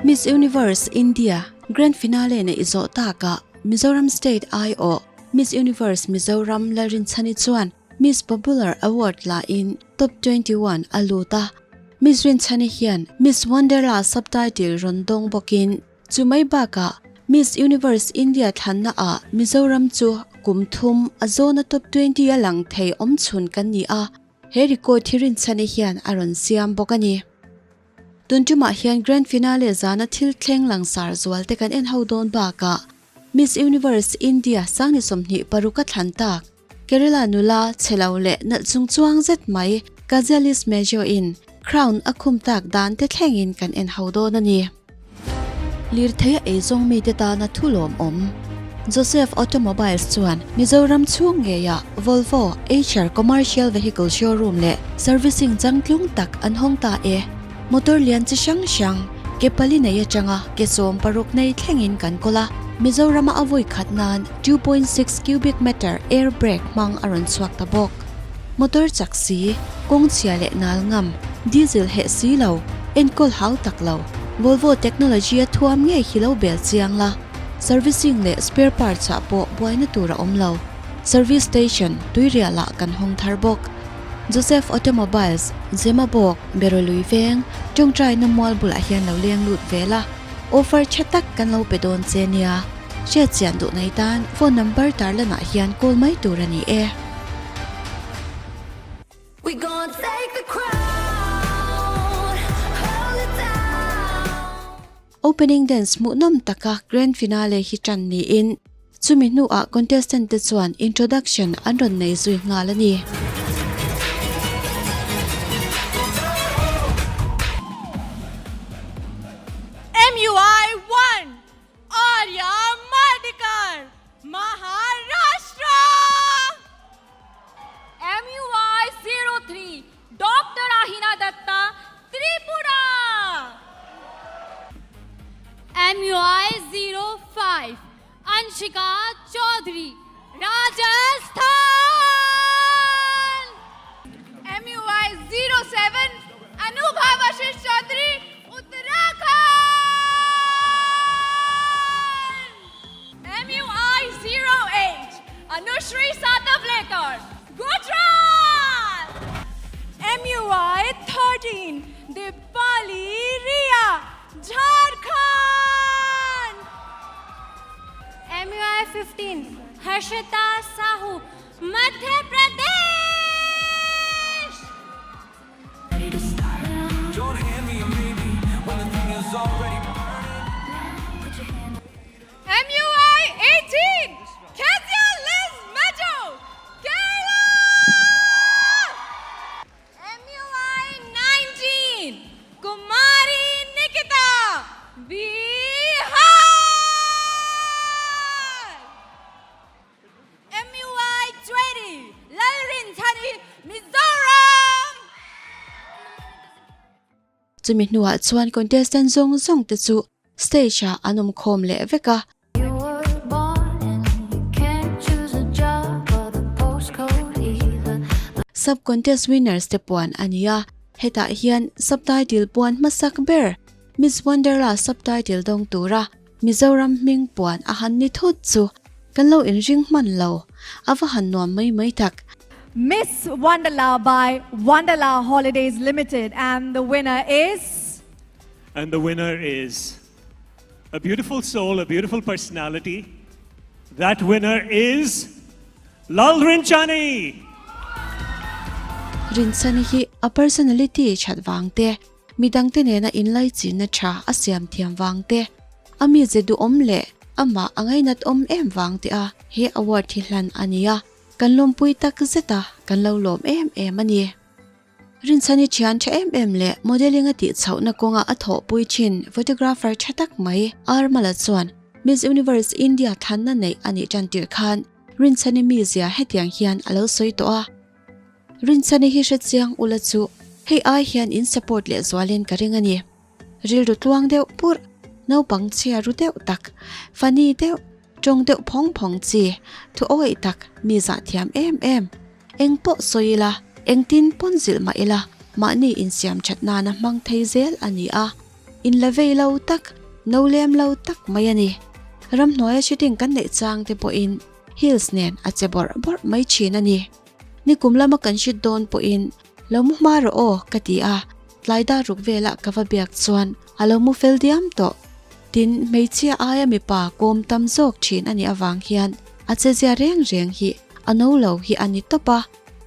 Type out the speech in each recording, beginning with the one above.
Miss Universe India Grand Finale neih zawh takah Mizoram State aiawh Miss Universe Mizoram Lalrinchhani chuan Miss Popular Award la in Top 21 a lut a. Miss Rinchhani hian Miss Wonderla subtitle rawn dawng bawkin chu mai bakah Miss Universe India thlanna ah Mizoram chu kum thum a zawna Top 20 a lang thei awmchhun kan ni a, he record hi Rinchhani hian a rawn siam bawk a ni. Tun tumah hian Grand Finale zana thil thleng langsar zual te kan en ho dawn bakah Miss Universe India sangni 26 a thlan tak Kerala nula chhe lo leh nalh chung chuang zet mai Kazialis Mejo in crown a khum tak dan te thlengin kan en ho dawn a ni. Lirthei a eizawng mite tana thu lawmawm Joseph Automobiles chuan Mizoram chhung ngeiah Volvo Eicher Commercial Vehicle Showroom leh Servicing changtlung tak an hawng ta e. Motor lian chi hrang hrang, ke pali nei atanga ke 16 nei thlengin kan kawl a, Mizorama a vawi khat nan 2.6 cubic meter air brake hmang a rawn chhuak ta bawk. Motor chak si, kawng chhia leh nal ngam, diesel heh si lo, enkawl hau tak lo, Volvo technology a thuam ngei hi lo bel chiang la, servicing leh spare parts ah pawh buaina tur a awm lo. Service station, Tuirial ah kan hawng thar bawk. Joseph Automobiles, Zemabawk, Berolui Veng, tawngtaina mual bulah hian lo leng lut ve la, offer tha tak kan lo pe dawn che nia. Hriatchian duh nei tan phone number tarlanah hian call mai tur a ni e. We gonna take the crown, hold it down. Opening dance hmuhnawm taka grand finale hi tan niin chumi hnuah contestant te chuan introduction an rawn nei zui nghal a ni. MUI 1 Arya Mardikar, Maharashtra. MUI 03 Doctor Ahina Datta, Tripura. MUI 05 Anshika Chaudhary, Rajasthan. MUI 07 Anubha Vashisht Chaudhary, Uttarakhand. MUI 08 Anushri Satavlekar, Gujarat. MUI 13 Dipali Riya, Jharkhand. MUI 15 Harshita Sahu, Madhya Pradesh. MUI 18 Kezia Liz Mejo, Kerala. MUI 19 Kumari Nikita, Bihar. MUI 20 Lalrinchhani, Mizoram. Chumi hnuah chuan contestant zawng zawng te chu stage ah an awm khawm leh vek a. Sub contest winners te puan a ni a, hetah hian subtitle puan hmasak ber Miss Wonderla subtitle dawng tura Mizoram hming puan a han ni thut chu kan lo inring hman lo, a va han nuam mai mai tak. Miss Wonderla by Wonderla Holidays Limited and the winner is. And the winner is a beautiful soul, a beautiful personality. That winner is Lalrinchani! Rinchani hi a personality that vang te, midangte nena inlaichinna tha a siam thiam vang te, a mize duhawm leh amah a ngainat awm em vang te a he award hi hlan a ni a, kan lawmpui tak zet a, kan lo lawm em em a ni. Rinchhani thian tha em em leh modelling a tih chhohna kawnga a thawhpui thin photographer tha tak mai Armala chuan Miss Universe India thlanna neih a nih tan tirh khan Rinchhani mizia hetiang hian a lo sawi tawh a. Rinchhani hi hrechiang ula chu hei ai hian in support leh zualin ka ring a ni. Rilru tluang deuh purh, naupang chhia ru deuh tak, funny deuh, tawng deuh phawng phawng chi, thu awih tak, mi zah thiam em em. Eng pawh sawi ila, engtin pawn zilh mah ila, mahni insiam that nana hmang thei zel a ni a. In la vei lo tak, No lem lo tak mai a ni. Ramhnuaia shooting kan neih chang te pawhin heels nen a che bawrh bawrh mai thin a ni. Nikum lama kan shoot dawn pawhin lo mu hma rawh aw ka ti a, tlai dar ruk velah ka va biak chuan a lo mu fel diam tawh. Tin, hmeichhia aia mipa kawm tam zawk thin a nih avang hian a che zia reng reng hi a no lo hi a ni tawp a,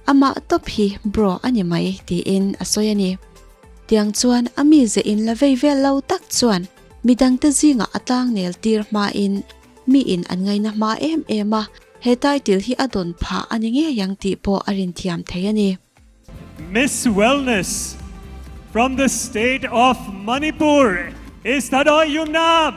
amah tawp hi bro a ni mai tiin a sawi a ni. Tiang chuan a mize in la vei vel lo tak chuan midangte zingah a tlangnel tir hmain mi in an ngaina hma em em a, he title hi a dawn phah a ni ngei ang tih pawh a rinthiam thei a ni. Miss Wellness from the state of Manipur is Thadoi Yumnam.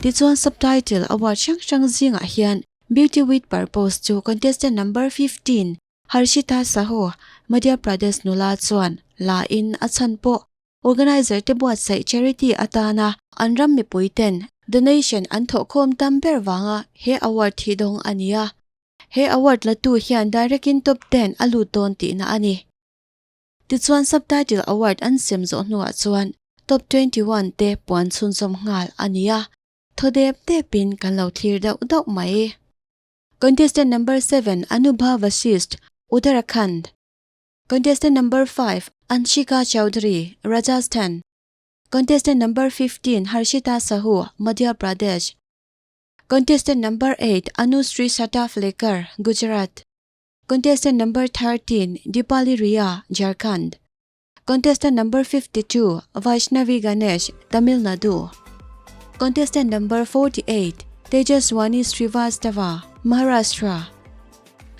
Tichuan subtitle award hrang hrang zingah hian Beauty with Purpose chu contestant number 15 Harshita Sahu, Madhya Pradesh nula chuan la in a chhan pawh organiser te buatsaih charity atana an ram mipui ten donation an thawhkhawm tam ber vanga he award hi dawng a ni a. He award la tu hian direct in top 10 a lut dawn tihna a ni. Tichuan subtitle award an sem zawh hnuah chuan top 21 te puan chhunzawm nghal a ni a. Thaw dep depin kan lo thlir deuh deuh mai. Contestant number 7 Anubha Vashisht, Uttarakhand. Contestant number 5 Anshika Chaudhary, Rajasthan. Contestant number 15 Harshita Sahu, Madhya Pradesh. Contestant number 8 Anushree Sataflekar, Gujarat. Contestant number 13 Deepali Riya, Jharkhand. Contestant number 52 Vaishnavi Ganesh, Tamil Nadu. Contestant number 48 Tejaswani Srivastava, Maharashtra.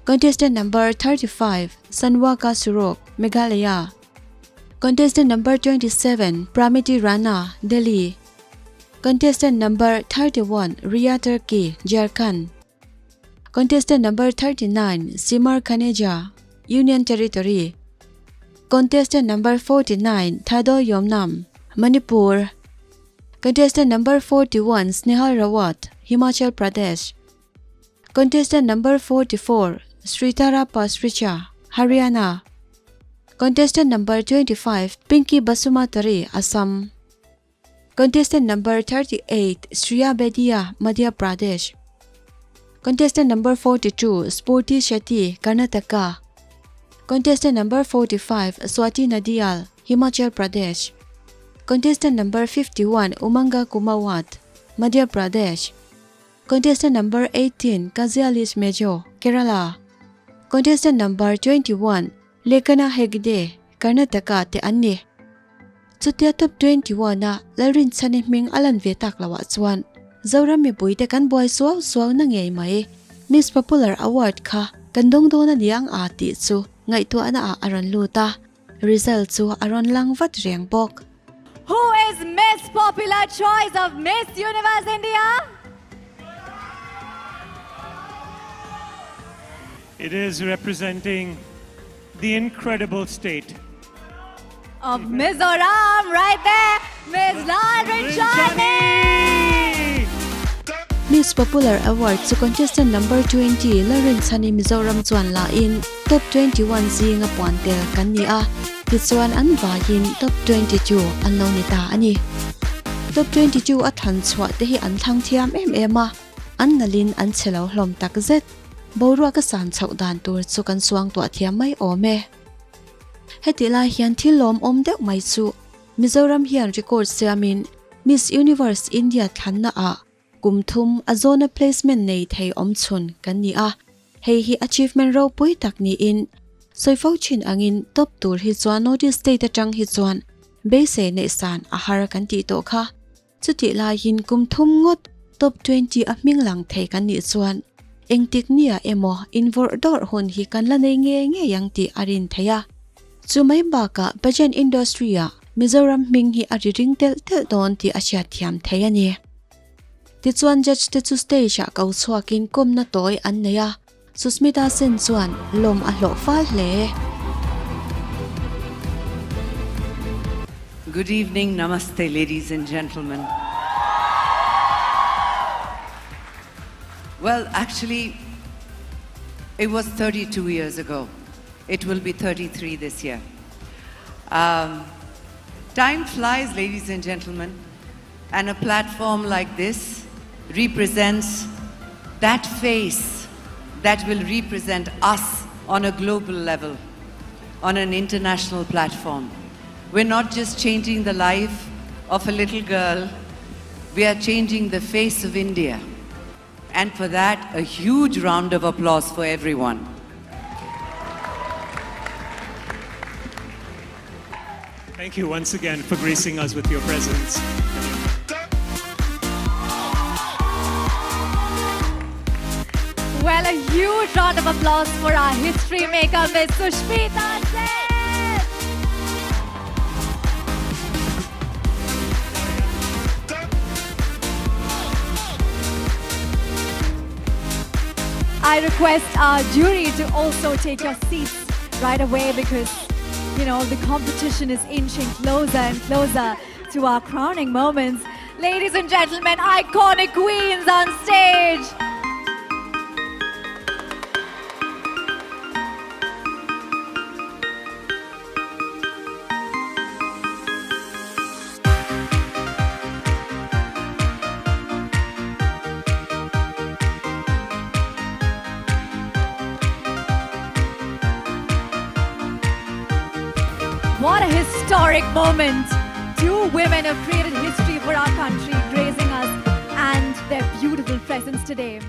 Contestant number 35 Sanwaka Surok, Meghalaya. Contestant number 27 Pramiti Rana, Delhi. Contestant number 31 Riya Turkey, Jharkhand. Contestant number 39 Simar Khaneja, Union Territory. Contestant number 49 Thado Yomnam, Manipur. Contestant number 41 Snehal Rawat, Himachal Pradesh. Contestant number 44 Sritara Pasricha, Haryana. Contestant number 25 Pinky Basumatari, Assam. Contestant number 38 Shriya Bedia, Madhya Pradesh. Contestant number 42 Spurti Shetty, Karnataka. Contestant number 45 Swati Nadiyal, Himachal Pradesh. Contestant number 51 Umanga Kumawat, Madhya Pradesh. Contestant number 18 Kazialis Mejo, Kerala. Contestant number 21 Lekana Hegde, Karnataka te an ni. Chutia top 21 a Lalrinchhani hming a lan ve tak loah chuan Zoram mipui te kan buai suau suau na ngei mai. Miss Popular Award kha kan dawng dawn a niang a tih chu ngaihtuahna ah a rawn lut a, result chu a rawn lang vat reng bawk. Who is Miss Popular Choice of Miss Universe India? It is representing the incredible state of Mizoram right there, Miss Lalrinchhani! Miss Popular Award chu contestant number 20 Lalrinchhani Mizoram chuan la in top 21 zinga puan tel kan ni a, tichuan an vaiin top 22 an lo ni ta a ni. Top 22 a thlan chhuah te hi an thlang thiam em em a, an nalhin an chhe lo hlawm tak zet. Boruak a san chhoh dan tur chu kan suangtuah thiam mai awm e. Hetih lai hian thil lawmawm deuh mai chu Mizoram hian record siamin Miss Universe India thlanna ah kum thum a zawna placement nei thei awm chhun kan ni a, hei hi achievement ropui tak niin sawi fo thin angin top tur hi chuan Northeast state atang hi chuan beisei neih san a har kan tih tawh kha. Chutih laiin kum thum ngawt top 20 a hming lang thei kan nih chuan engtik nia emaw invawrh dawrh hun hi kan la nei ngei ngei ang tih a rin theih a. Chu mai bakah pageant industry ah Mizoram hming hi a ri ring telh telh dawn tih a hriat thiam thei a ni. Tichuan judge te chu stage ah ko chhuakin kawmna tawi an nei a. Susmita Sen chuan lawm a hlawh fal hle. Good evening, Namaste ladies and gentlemen. Well, actually, it was 32 years ago. It will be 33 this year. Um, time flies, ladies and gentlemen, and a platform like this represents that face that will represent us on a global level, on an international platform. We're not just changing the life of a little girl, we are changing the face of India. And for that, a huge round of applause for everyone. Thank you once again for gracing us with your presence. Well, a huge round of applause for our history maker, Ms. Sushmita Sen. I request our jury to also take your seats right away because, you know, the competition is inching closer and closer to our crowning moments. Ladies and gentlemen, iconic queens on stage. What a historic moment. Two women have created history for our country, gracing us and their beautiful presence today.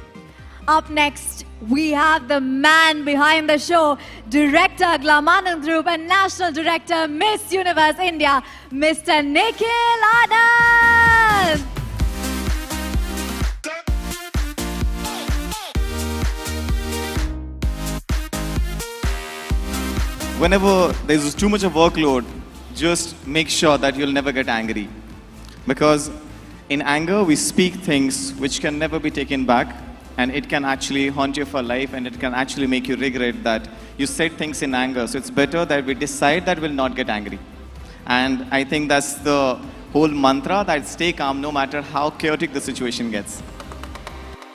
Up next, we have the man behind the show, Director Glamanand Group and National Director Miss Universe India, Mr. Nikhil Anand. Whenever there's too much of workload, just make sure that you'll never get angry. Because in anger, we speak things which can never be taken back, and it can actually haunt you for life, and it can actually make you regret that you said things in anger. So it's better that we decide that we'll not get angry. And I think that's the whole mantra, that stay calm no matter how chaotic the situation gets.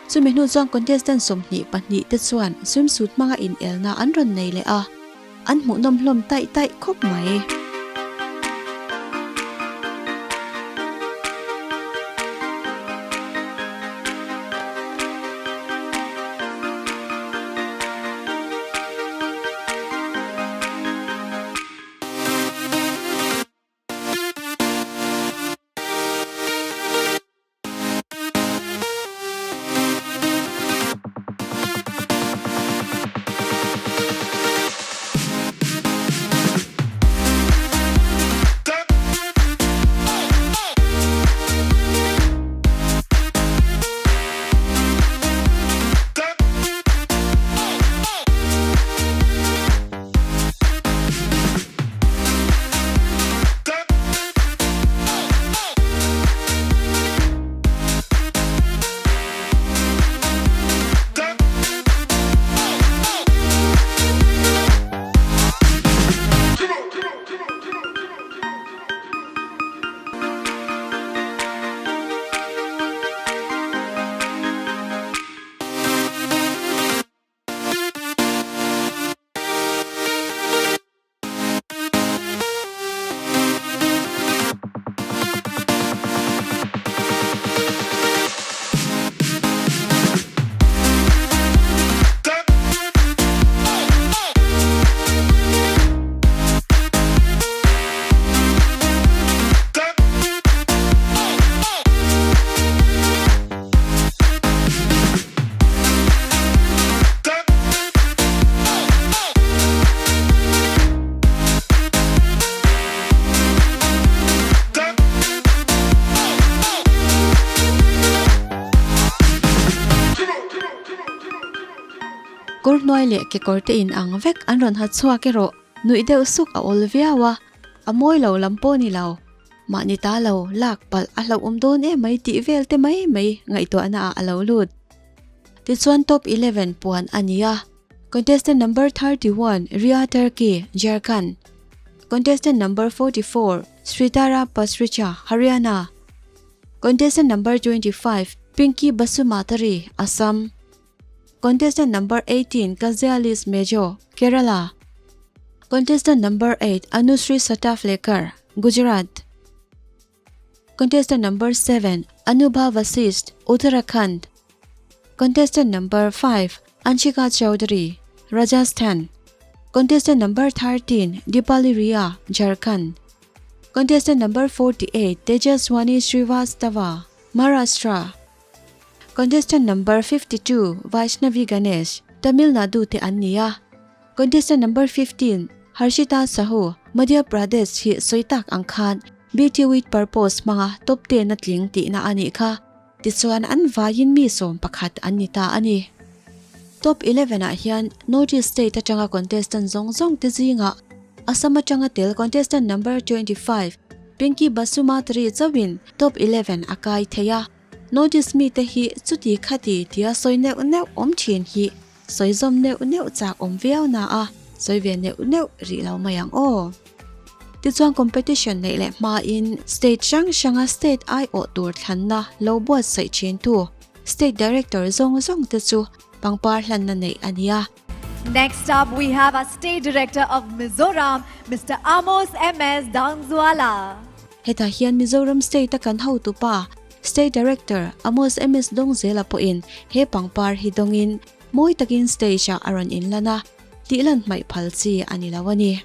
Chumi hnu chuan contestant 22 te chuan swimsuit hmanga inelna an rawn nei leh a, an hmuhnawm hlawm taih taih khawp mai. Kawr hnuai leh kekawr te in ang vek an rawn ha chhuak erawh nuih deuh suk a awl viau a, a mawi lo lam pawh ni lo. Mahni ta lo lak palh a hlauhawm dawn em mai tih vel te mai mai ngaihtuahna ah a lo lut. Tichuan top 11 puan a ni a. Contestant number 31 Riya Tirkey, Jharkhand. Contestant number 44 Sritara Pasricha, Haryana. Contestant number 25 Pinky Basumatary, Assam. Contestant number 18 Kazialis Mejo, Kerala. Contestant number 8 Anushree Sataflekar, Gujarat. Contestant number 7 Anubha Vasisht, Uttarakhand. Contestant number 5 Anshika Chaudhary, Rajasthan. Contestant number 13 Deepali Riya, Jharkhand. Contestant number 48 Tejaswani Srivastava, Maharashtra. Contestant number 52 Vaishnavi Ganesh, Tamil Nadu te an ni a. Contestant number 15 Harshita Sahu, Madhya Pradesh hi sawi tak ang khan Beauty with Purpose hmanga top 10 a tling tihna a nih kha. Tichuan an vaiin mi 11 an ni ta a ni. Top 11 ah hian North East state atanga contestant zawng zawng te zingah Assam atanga tel contestant number 25 Pinky Basumatary chauhin top 11 a kai thei a. North East mite hi chuti khati tia sawi neuh neuh awm thin hi sawi zawm neuh neuh chak awm viau na a sawi ve neuh neuh rih lo mai ang aw. Tichuan competition neih leh hmain state hrang hranga state aiawh tur thlanna lo buatsaih thintu state director zawng zawng te chu pangpar hlanna neih a ni a. Next up we have our state director of Mizoram, Mister Amos MS Dangzuala. Hetah hian Mizoram state a kan hotupa State Director Amos MS Dawngzela pawhin he pangpar hi dawngin mawi takin stage ah a rawn inlan a, tihlan hmaih phal chi a ni lo a ni.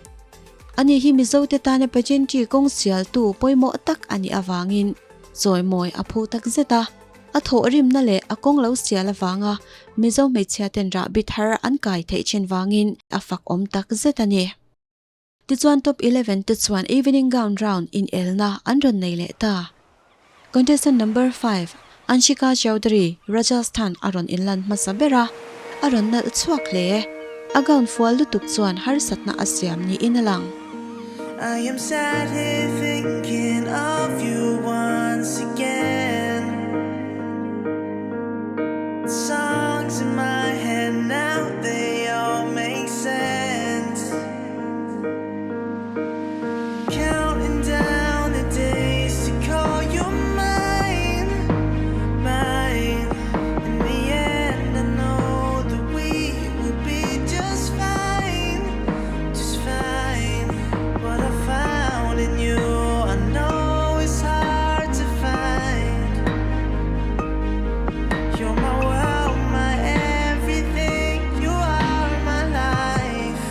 Ani hi Mizote tana pageantry kawng sialtu pawimawh tak a nih avangin chawimawi a phu tak zet a, a thawhrimna leh a kawng lo sial avanga Mizo hmeichhia ten rahbi thar an kai theih thin vangin a fak awm tak zet a ni. Tichuan top 11 te chuan evening gown round inelna an rawn nei leh ta. Contestant number 5, Anshika Chaudhary, Rajasthan a rawn inlan hmasa ber a, a rawn nalh chhuak hle. A gown fual lutuk chuan harsatna a siam niin a lang. I am sat here thinking of you once again Songs in my head now they all make sense Counting down the days to call you mine, mine In the end I know that we will be just fine, just fine What I found in you I know it's hard to find You're my world, my everything You are my life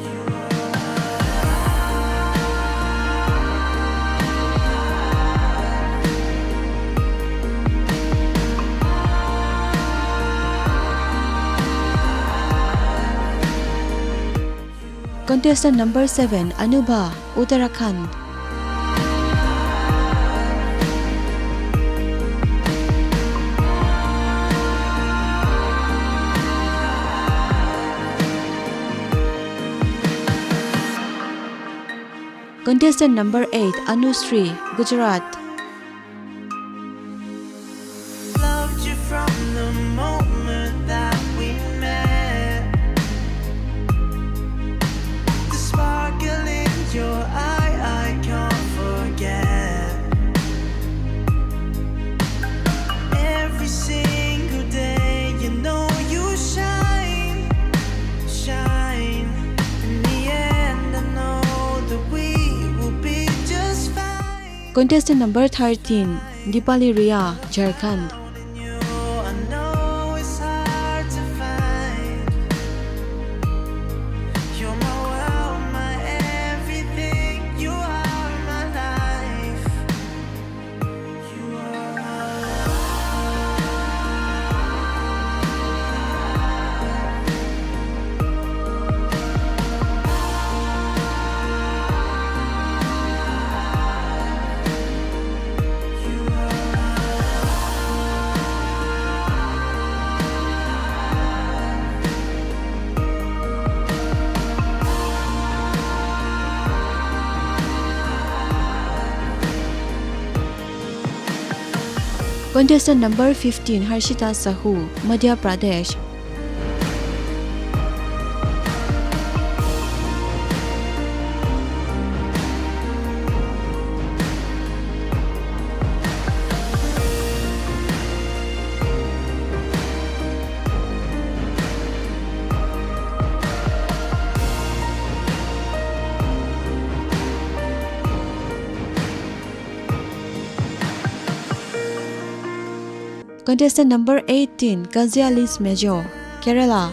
You are Contestant number 7 Anubha, Uttarakhand. Contestant number 8 Anushree, Gujarat. Loved you from the moment that we met. The sparkle in your eye, I can't forget. Every single day, you know you shine, shine. In the end, I know that we will be just fine. Contestant number 13 Deepali Riya, Jharkhand. In you, I know it's hard to find. You're my world, my everything. You are my life. You are my You are my Contestant number 15 Harshita Sahu, Madhya Pradesh. Contestant number 18 Kazia Liz Mejo, Kerala.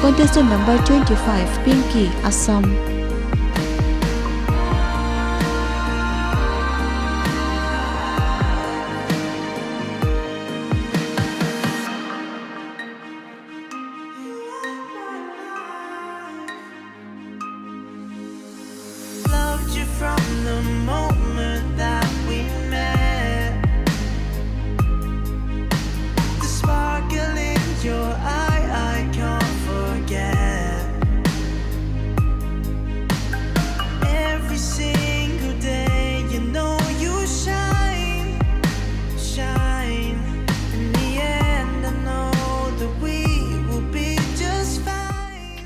Contestant number 25 Pinky, Assam.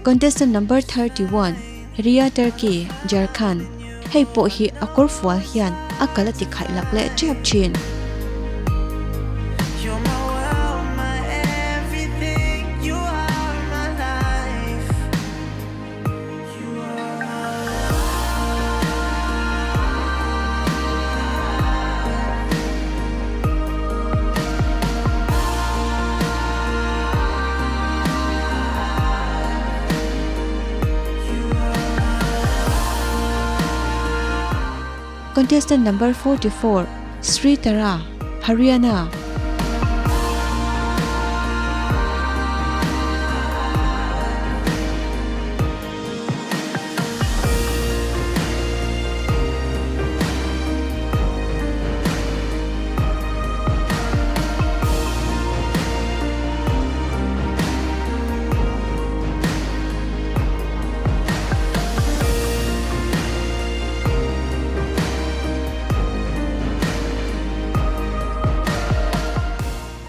Contestant number 31 Riya Turkey, Jharkhand. Hei pawh hi a kawrfual hian a kal a ti khaih lak leh tep thin. Contestant number 44 Sri Tara, Haryana.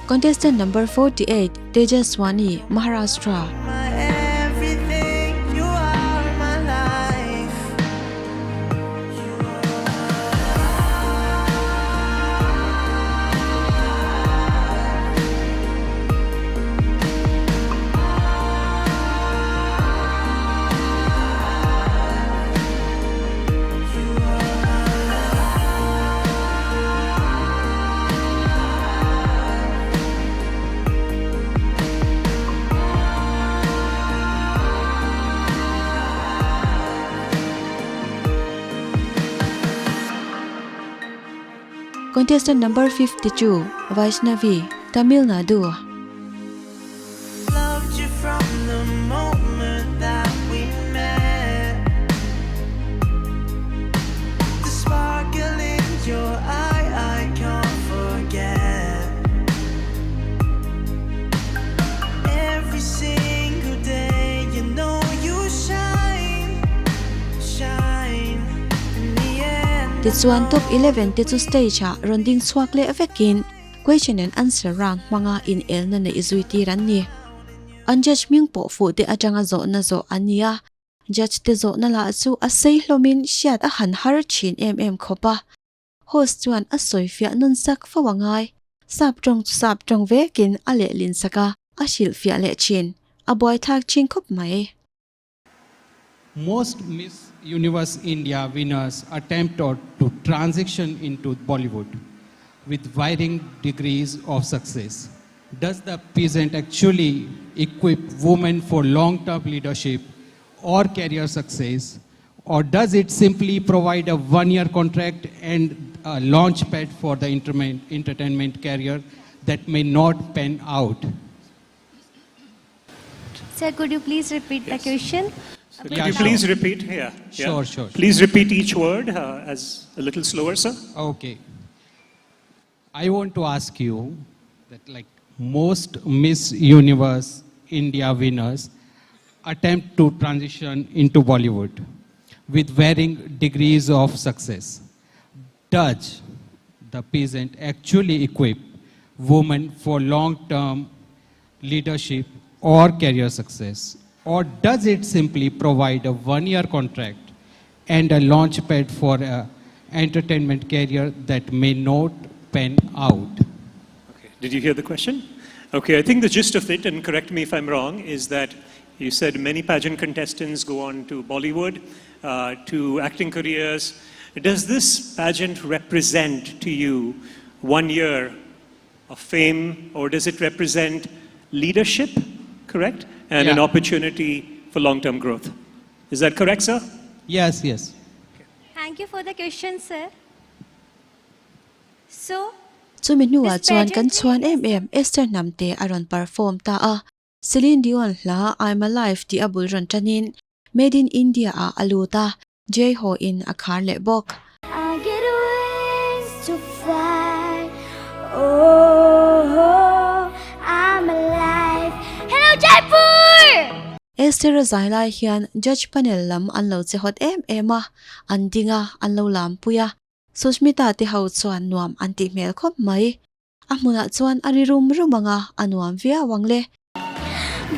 Contestant number 48 Tejaswani, Maharashtra. Contestant number 52, Vaishnavi, Tamil Nadu. Loved you from the moment that we met. The sparkle in your eye, I can't forget. Every single day, you know you shine, shine. In the end, Tichuan top 11 te chu stage ah rawn ding chhuak leh vekin question and answer round hmanga in elna neih zui tir an ni. An judge hming pawh fuh te atanga zawhna zawh an ni a, judge te zawhna lah chu a sei hlawmin hriat a han har thin em em khawp a. Host chuan a sawi fiah nun sak fo a ngai. Sap tawng chu sap tawng vekin a lehlin sak a, a hrilh fiah leh thin. A buaithlak thin khawp mai. Most Miss Universe India winners attempt to transition into Bollywood. with varying degrees of success. Does the pageant actually equip women for long-term leadership or career success, or does it simply provide a one-year contract and a launch pad for the entertainment career that may not pan out? Sir, could you please repeat the question? So could you please repeat? Yeah. Sure, sure. Please repeat each word as a little slower, sir. Okay. I want to ask you that, like most Miss Universe India winners attempt to transition into Bollywood with varying degrees of success. Does the pageant actually equip women for long-term leadership or career success? Or does it simply provide a one-year contract and a launch pad for an entertainment career that may not pan out? Okay. Did you hear the question? Okay, I think the gist of it, and correct me if I'm wrong, is that you said many pageant contestants go on to Bollywood, to acting careers. Does this pageant represent to you 1 year of fame, or does it represent leadership, correct? And an opportunity for long-term growth. Is that correct, sir? Yes, yes. Okay. Thank you for the question, sir. So, Chumi hnuah chuan kan chhuan em em Esther Hnamte a rawn perform ta a. Celine Dion hla I'm Alive tih a bul rawn tanin Made in India ah a lut a, Jai Ho in a khar leh bawk. I get wings to fly Oh I'm alive Hello Jaipur! Esther a zai lai hian judge panel lam an lo che hawt em em a, an ding a, an lo lam pui a. Sushmita te ho chuan nuam an tih hmel khawp mai. A hmunah chuan a ri rum rum ang a, a nuam viau ang le.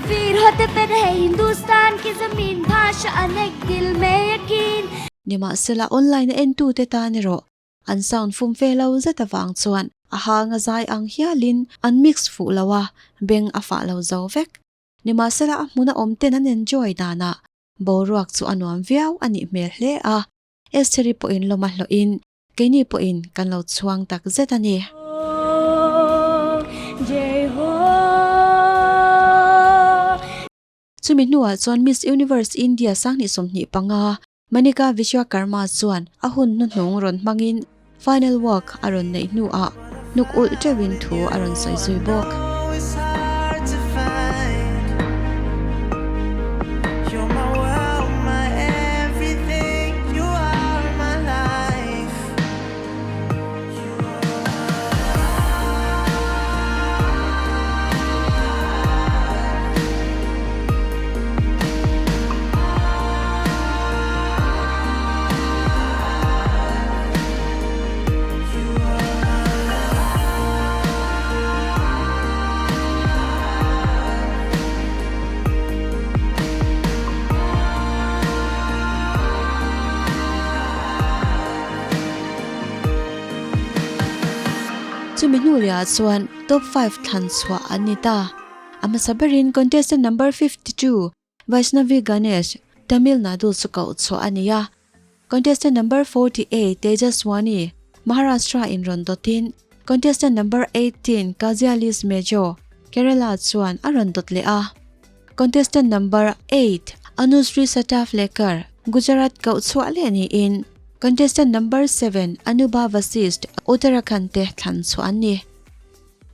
Veer hote pe rahe Hindustan ki zameen bhasha anek dil mein yakeen. Nimahsela online a entute tan erawh an sound fum ve lo zet avang chuan a hang a zai ang hialin an mix fuh lo a, beng a fah lo zo vek. Nimahsela a hmuna awm ten an enjoy danah boruak chu a nuam viau a nih hmel hle a, Estheri pawhin lawm a hlawhin keini pawhin kan lo chhuang tak zet a ni. Chumi hnuah chuan Miss Universe India sanghnih 25 Manika Vishwakarma chuan a hun hnuhnung rawn hmangin final walk a rawn neih hnuah hnuk ulh teuhin thu a rawn sawi zui bawk. Chumi hnu lehah chuan top five thlan chhuah an ni ta. A hmasa berin contestant number 52 Vaishnavi Ganesh, Tamil Nadu chu koh chhuah a ni a. Contestant number 48 Tejaswani, Maharashtra in rawn dawtin contestant number 18 Kazia Liz Mejo, Kerala chuan a rawn dawt leh a. Contestant number 8 Anushree Satavlekar, Gujarat koh chhuah leh niin contestant number 7 Anubha Vasisht, Uttarakhand te thlan chhuah an ni.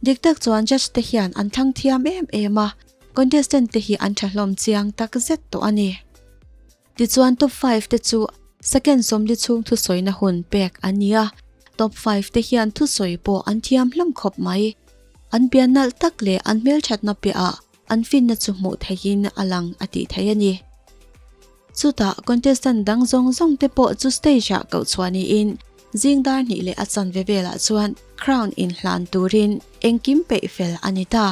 Dik tak chuan judge te hian an thlang thiam em em a, contestant te hi an tha hlawm chiang tak zet tawh a ni. Tichuan top five te chu second sawmli chhung thusawina hun pek an ni a, top five te hian thusawi pawh an thiam hlawm khawp mai. An pian nalh tak leh an hmelthatna piahah an finna chu hmuh theihin a lang a tih theih a ni. Chutah contestant dang zawng zawng te pawh chu stage ah koh chhuah niin zing dar hnih leh a chanve velah chuan crown inhlan turin engkim peih fel a ni ta.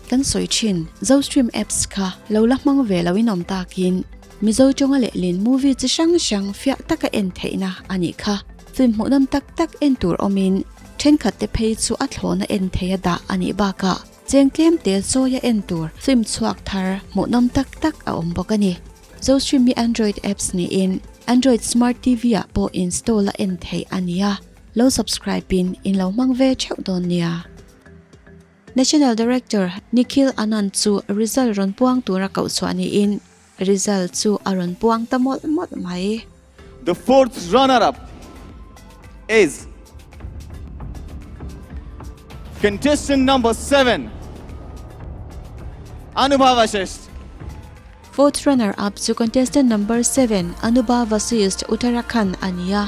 Kan sawi thin, Zostream apps kha lo la hmang ve lo in awm takin Mizo tawnga lehlin movie chi hrang hrang fiah taka en theihna a nih kha. Film hmuhnawm tak tak en tur awmin thenkhat te phei chu a thlawna en thei a dah a nih bakah cheng tlem te zawia en tur film chhuak thar hmuhnawm tak tak a awm bawk a ni. Zostream hi Android apps niin Android Smart TV ah pawh install a en theih a ni a. Lo subscribe in in lo hmang ve theuh dawn nia. National Director Nikhil Anand chu result rawn puang tura koh chhuah niin result chu a rawn puang ta mawlh mawlh mai. The fourth runner up is contestant number 7 Anubha Vashisht. Fourth runner up chu contestant number 7 Anubha Vashisht Uttarakhand a ni a.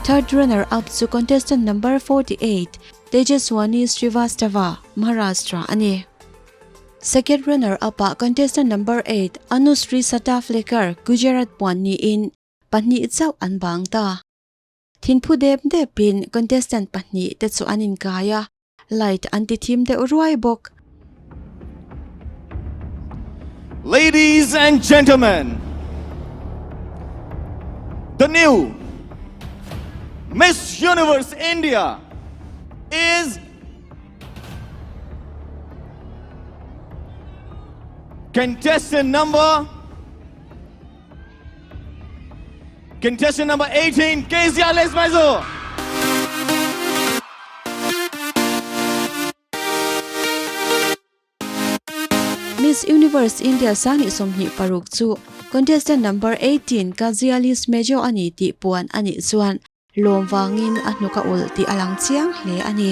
Third runner up chu contestant number 48 Tejaswani Srivastava, Maharashtra a ni. Second runner up ah contestant number 8 Anushree Sataflekar, Gujarat puan niin pahnih chauh an bang ta. Thinphu dep depin contestant pahnih te chu an inkai a, light an ti thim deuh ruai bawk. Ladies and gentlemen, the new Miss Universe India is contestant number contestant number 18 Kezia Lesmazo. Miss Universe India 2026 chu contestant number 18 Kazia Lismejo a ni tih puan a nih chuan Lawm vangin a hnuk a ulh tih a lang chiang hle a ni.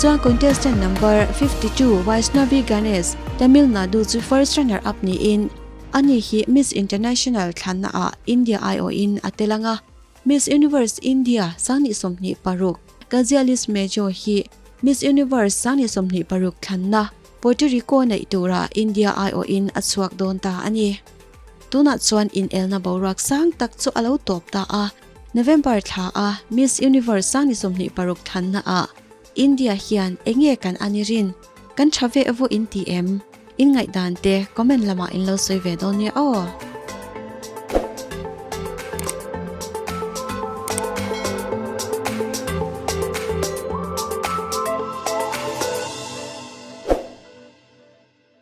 Tichuan contestant number 52 Vaishnavi Ganesh, Tamil Nadu chu first runner up niin ani hi Miss International thlanna ah India aiawhin a tel ang a. Miss Universe India 2026 Kazialis Mejo hi Miss Universe 2026 thlanna Puerto Rico neih tura India aiawhin a chhuak dawn ta a ni. Tunah chuan inelna boruak sang tak chu a lo tawp ta a, November thla a Miss Universe 2026 thlanna ah India hian enge kan an i rin? Kan tha ve evu in ti em? In ngaihdan te comment lamah in lo sawi ve dawn nia aw.